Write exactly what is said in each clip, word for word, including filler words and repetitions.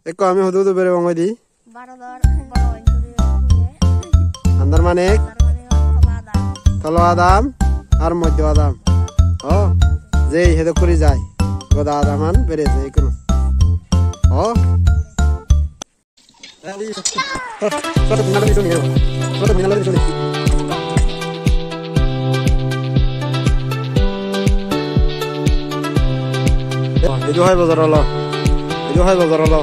Ekko ami hudu hudu beribong hoide? Bharodor boro Injuri. Andar Manik. Andar Manik, Tolo Adam. Tolo Adam ar Moddo Adam. O, jei hedok guri jai. Goda adaman berese ikkunu. O. Idu hai bojor olo. Idu hai bojor olo.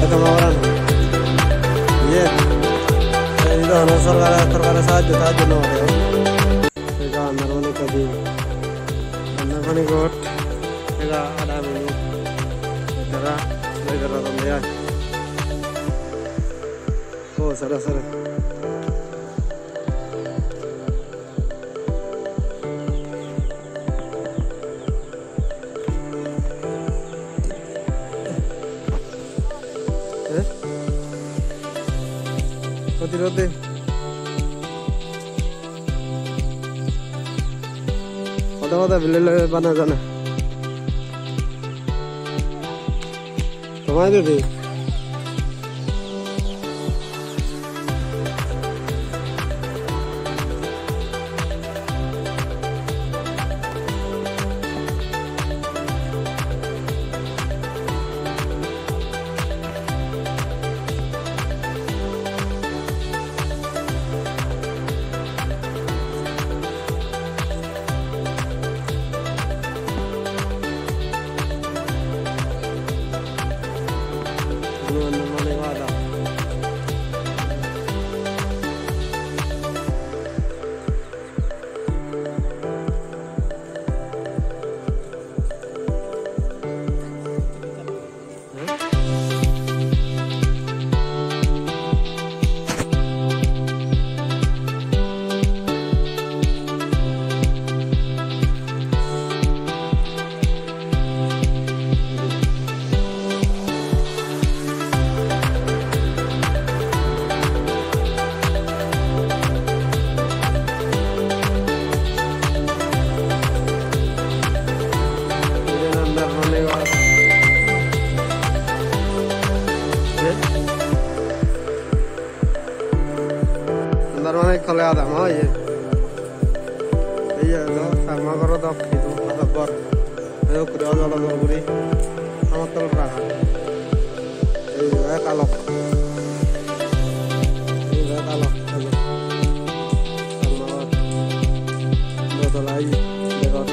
Eto ma oran. Iye. Ei do hono sorkare, sorkare sahajjo, sahajjo no gore. Ega andar mane kadi. Andar mane got. Ega ada mane. Tara, lega radon de ai. O, sara, sara. Eh? Koti rote? Hoda hoda bile le bana jana. Tomai de de. Iyen andar mane gor. Andar mane tole adam oi. Ei je do Chakma goro dok idu adok gor. Ei ukure ojol ojol guri. Amattol raga. Ei je kalok. Ei je kalok. Ei je. Chakma gor. Dotala ei je degor.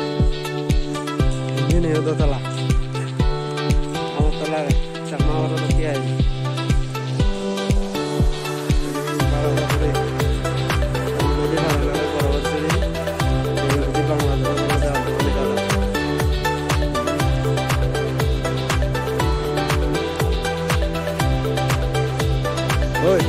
Indi niyo dotala. Amattol age. Chakma goro dokke ai. Oi.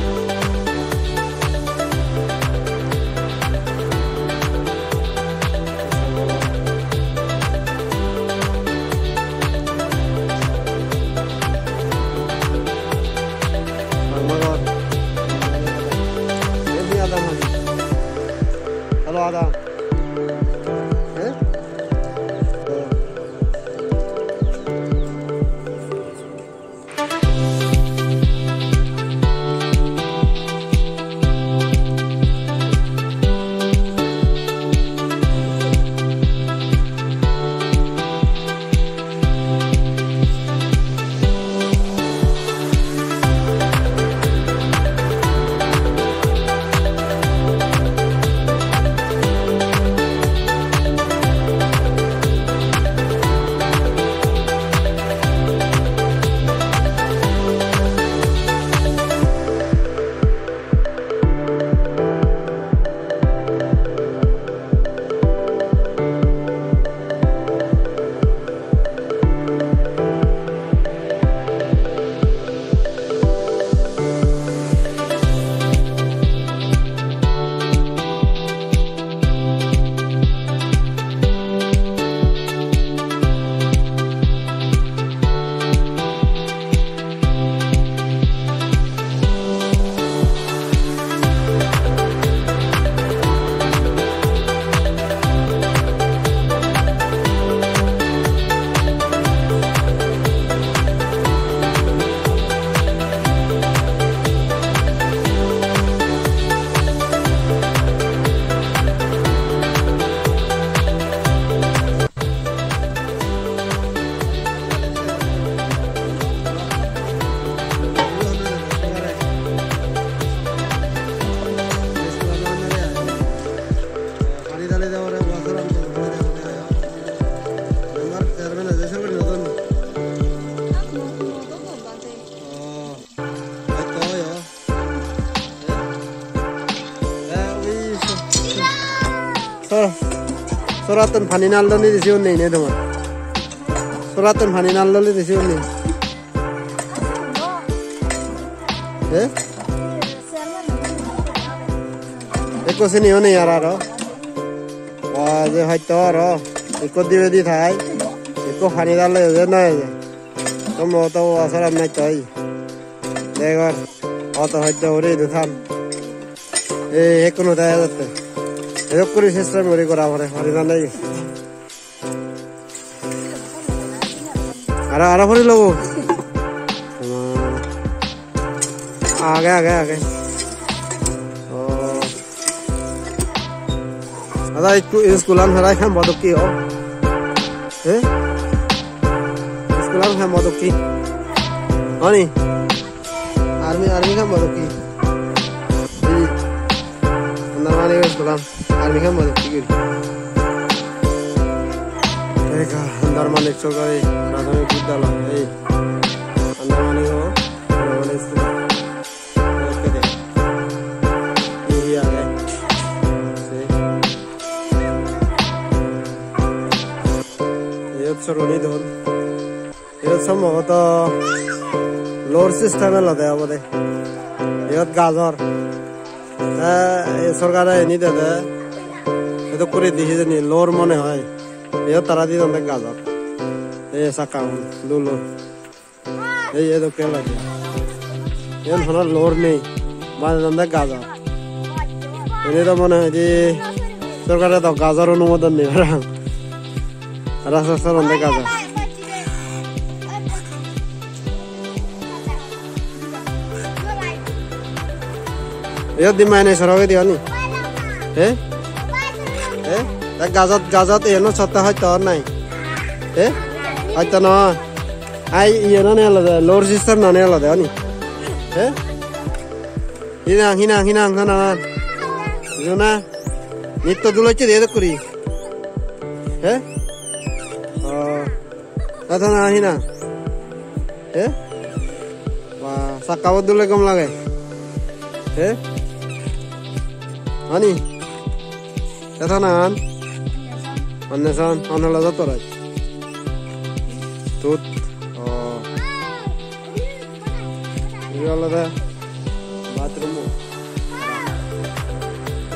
Sorattun pani nal doni disi unni ne tomar. Sorattun pani nal doni disi unni. Eh? Ekko sini oni ar aro. Ba, je hoyto aro. Ekko dibe di thai. Ekko pani dal le je na je. Tomo to asar am nai toi. Degor. Oto hoyto uri du tham. Ei, ekkuno dega jatte. Ei, ekkuri system guri gora pore, pari na nei. Aro, aro puri lobo. Age, age, age. Oh. Ada ikku school-an harai ham bodok ki o? Eh? School-an ham bodok ki? Ani? Army, army camp-ot ki? Ei, Andarmanik school-an, army camp-ot ki guri? Eka, Andarmanik sorkari pradhamik bidyalay, ei, Andarmanik o, Andarmanik school. Okkede. Ei, ei age. Se. Iyot soroni don. Iyot somboboto lower system elode obode. Iyot gajor. Te ei sorkare eni dede. Edok guri di hijeni lower mone hoi. Iyot tara didonde gajor. Ei sakka un, dul un. Ei edokke elode. Iyen hono lower nei. Banedonde gajor. Eni do mone hoide sorkare do gajor onumodon nei parapang. Tara so soronde gajor. Iyot di mane sorok edi oni. Eh? Eh? Ta gajot, gajot iyeno sotta hoyto or nai. Eh? Hoyto no. Ai iyeno ne olode, lower system no ne olode oni. Eh? Hinang, hinang, hinang, hinang. Jona. Nitto dulocche de kuri. Eh? Oh. Tata na hina. Eh? Wah, sakka bo dule gom lage. Eh? Ani? Tata na an? Anne san, anne la jato rai. Tut. Oh. Ibe olode bathroom.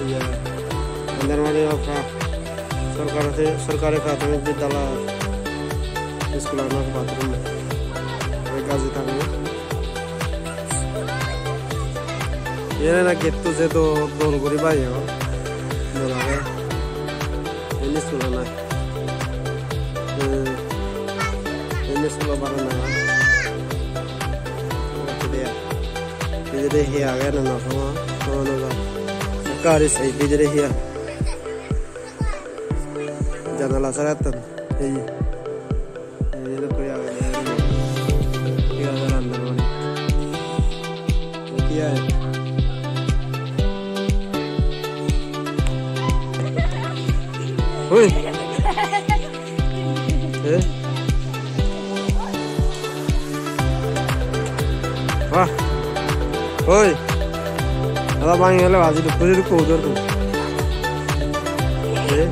Iye, Andarmani o pra-, sorkar te, sorkari prathomik bidyalay school-ano bathroom. Oi gaji tangeye. Iyen na gate-to je do-, dol guri baneyon. Dol age. Indi school-an ai. Hmm. Indi school-o baranda. Bidire hi age na no songo, no, no, no. Ekka guri sei bidire hi age. Janala sara etton. Ei. Ei, ei, koi age. Hi age randa mane. Hi age? Oi. Eh? Wah. Oi. Ala bangi gele baji dukku dukku udur tu. Eh?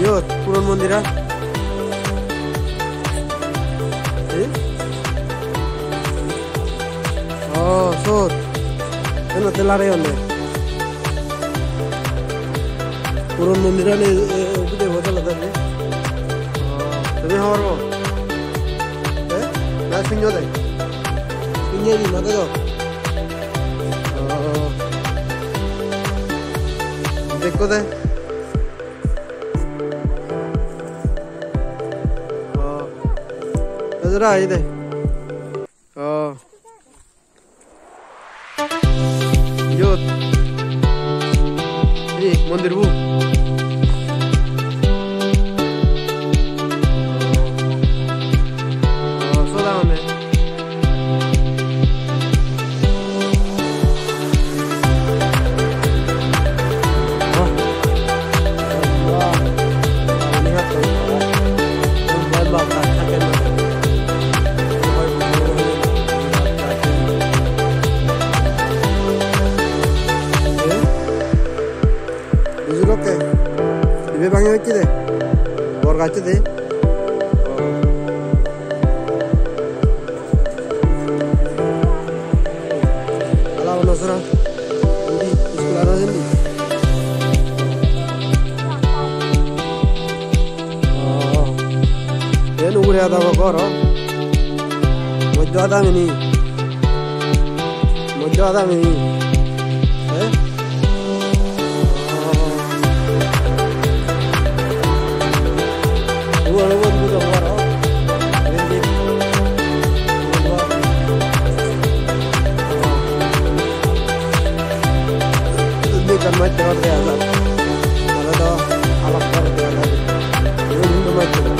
Iyot, puron mondir, ha? Hi? Oh, sot. Eno te lare onne. Puron mondir ani, e, e, ude hotel age ni? Oh, tumi hobor po? Eh? Na sunyo de? Sunyo ni, na de do? Oh. Dekko de? Jora aide. Oh. Iyot. Ei mondir bu. Oh, soda hone. Bujilokke. Ibe bangi hocche de. Bor gacche de. Ala ono sora. Indi school aro indi. Oh. Iyen ugure adamot ghor, oh. Moddo adamini. Moddo adamini. Eh? Oh. Ugure moddo ghor, oh. Indi. Indi ekkan maj degong dega jar. Tole do alak ghor dega jar. Indi hintu maj degong.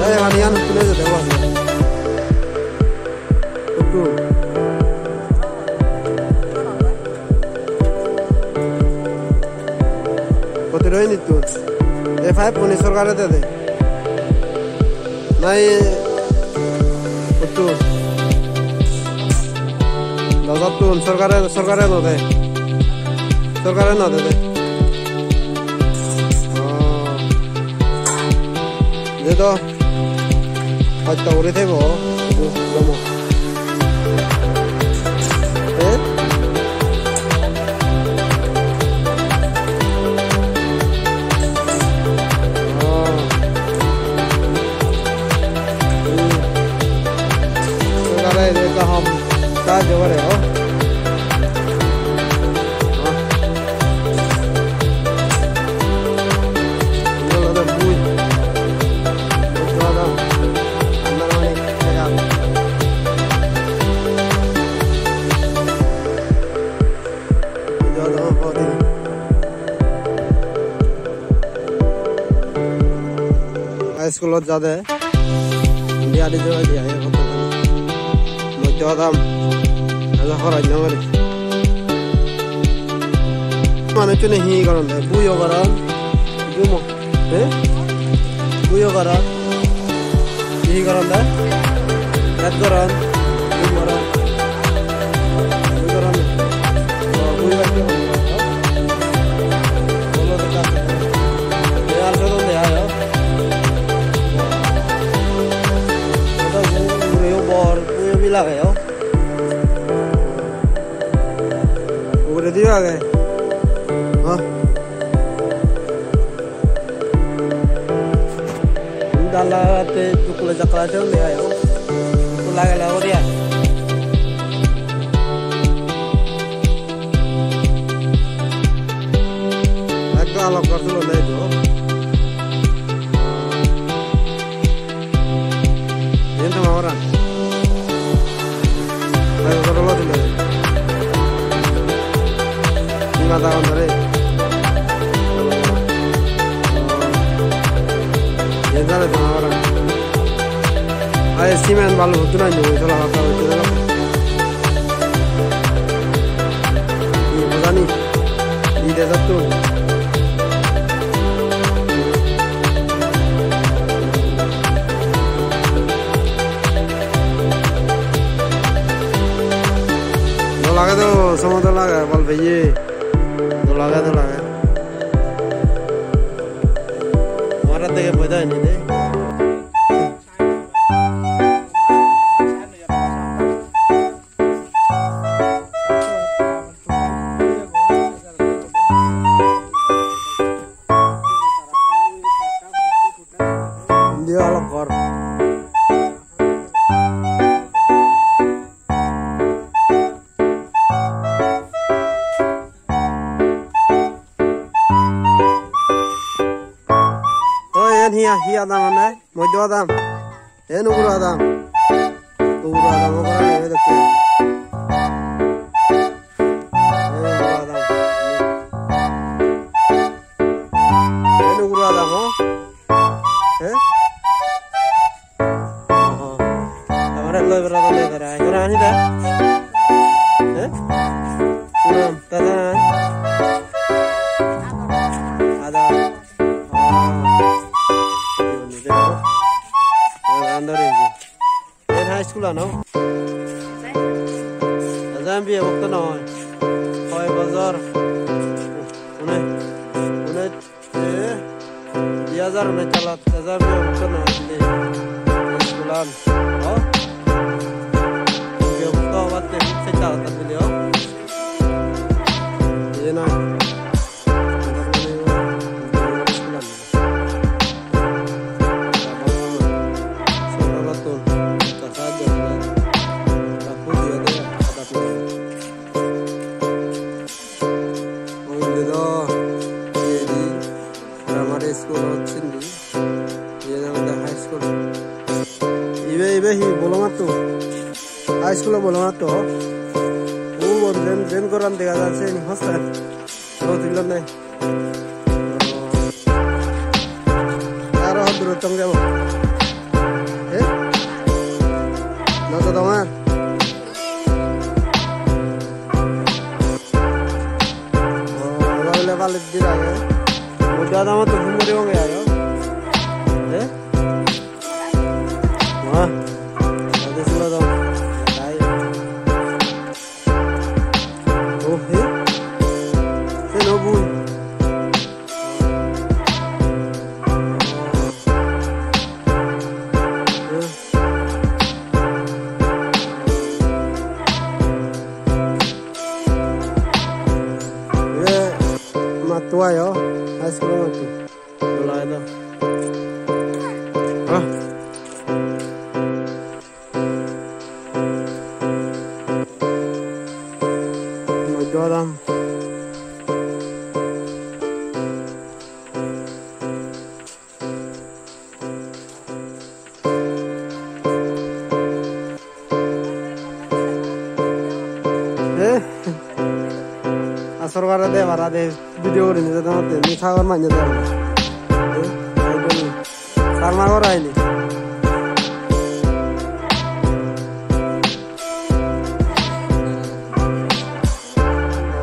Ei, pani an tule jede bo. Huttun. Kotiro inittun. Ei pipe-puni sorkare dede. Nahi huttun. Dojottun sorkare, sorkare no de. Sorkare no dede. Oh. Je do. Hosto guri thebo, idu lomo. Eh? Oh. Hmm. Sugare idu ekka hom sahajjo gore, oh. Oh. Iyen olode bui. Bui degong. Andar mane dega. Bui degong, hodi. High school-ot jade. Indi adi joi adi age hoto. Mui do adam. Elo horoj no mari. Manuchune hi goron de? Buyo goron. Gumo. Eh? Buyo goron. Hi goron de? Ret goron. Gum goron. Bui goron. Oh, bui goron. Bolo de ka. Ye ar so don de ayo. Ugure o bor, uyo bi lage o. Ugurediyo age. Ha? Dalla te dukle jakla te unde ayo. Dukla gele ori ayo. Ekdom alok gor tulonde idu. Iyen toma goran. Ai, gor olo dile. Singa dagon dore. Iyen dale toma goran. Ai, cement balu huttun anjo, tola paka huttun dale. Hi bojani? Hi de jatto? Somo dol age, bol peye. Dol age, dol age. Mara dege boida ini de. Indi olok ghor. Oi, iyen hi, hi adam hone? Moddo adam. Iyen uguro adam. Uguro adam, uguro adam, ei dokke. Ei uguro adam. Iyen uguro adam, o? He? Oho. Amare loi beradonde tara. Ekkore ani de. He? Sunam, tata. Ada. Ah. Iyen ni de. Iyen under engine. Iyen high school ano? Eja M B A bokto noi. Hoi bojor? Une, une, e, di hajar une chalat, eja M B A bokto noi, di. High school an. O? M B A bokto obatte setta hotta dile, o? Iyen noi. Primary school hocche indi. Iyen olode high school. Ibe, ibe hi bolo matto? High school-o bolo matto. Ubon jen, jen goran dega jar, sen hostel. Aro tullon de. Aro hoddur tong jabo? Eh? Noso tongar? Oh, eba bile balir dir age. Mui do adamot hum guri bonge aro. Eh? Wah. Ado sula dong. Dai. Oh, he? Se no bui. Ye, matto ayo, high school matto. Dol age do. Ah. Mui do adam. Eh? A sorkare de bara de video gurinei jadon de, ni sagor manye de. Eh? Ekdom. Sarma gor aini.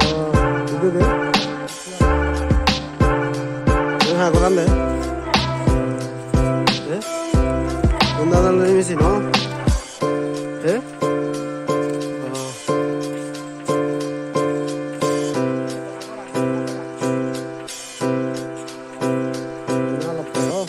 Oh, idu de. Idu ha goran de. Eh? Honda dal ni misi no? Eh? Oh.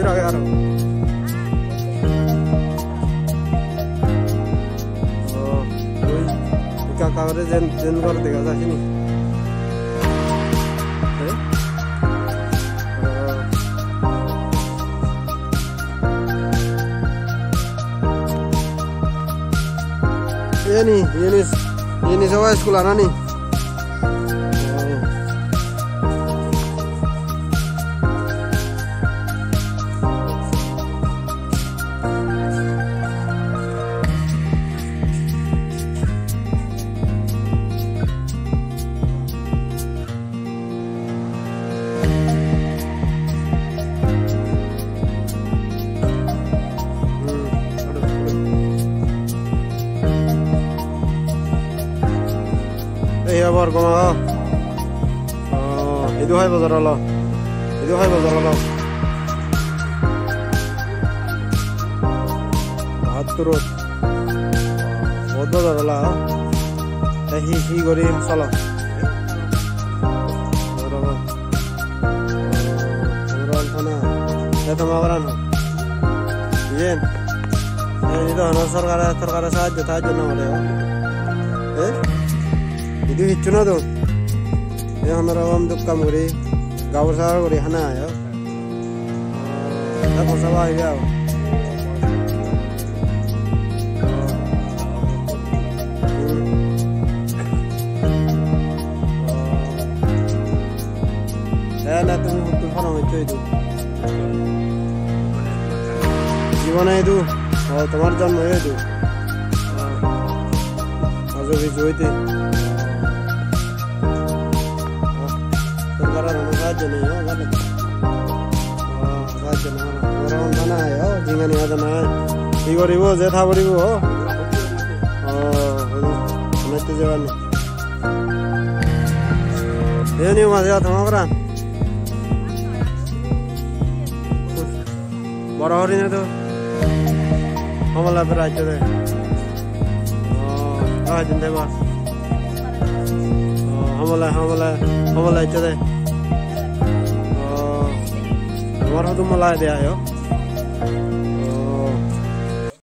Age aro. Oh, oi ekka ekka guri jen, jen ghor dega jai sini. Eh? Oh. Iyeni, iyeni, iyeni soba school anani. Ei, hobor goma. Oh, idu hoi bojor olo? Idu hoi bojor olo? Bahatturot. Bahut bojor olo. Te hi, hi guri solo? Bojor olo. Bojor olo thana. Te toma goran ho? Iyen. Iyen idu hono sorkare, sorkare sahajjo tahajjo no gore, o? Eh? Idu hissu no don. Ei hono rokom duk kam guri, gabur sabar guri hana ayo. Eda posa ba hoibe aro. Ela tumi hotto phone hoccho idu. Jibone idu. O, tomar jonmo idu. Ajo biju hoite. Sorkar hono sahajjo nei, o, jane. O, sahajjo nei, o. Goro honda nei, o, jingani hoda nei. Hi goribo, je tha goribo, o. O, hono, hono itte jebar nei. Iyeni maje toma goran. Boro horinei do. Homole bera ecche de. O, ah, din de ba. O, homole, homole, homole ecche de. O, tomar hudu mola de ayo.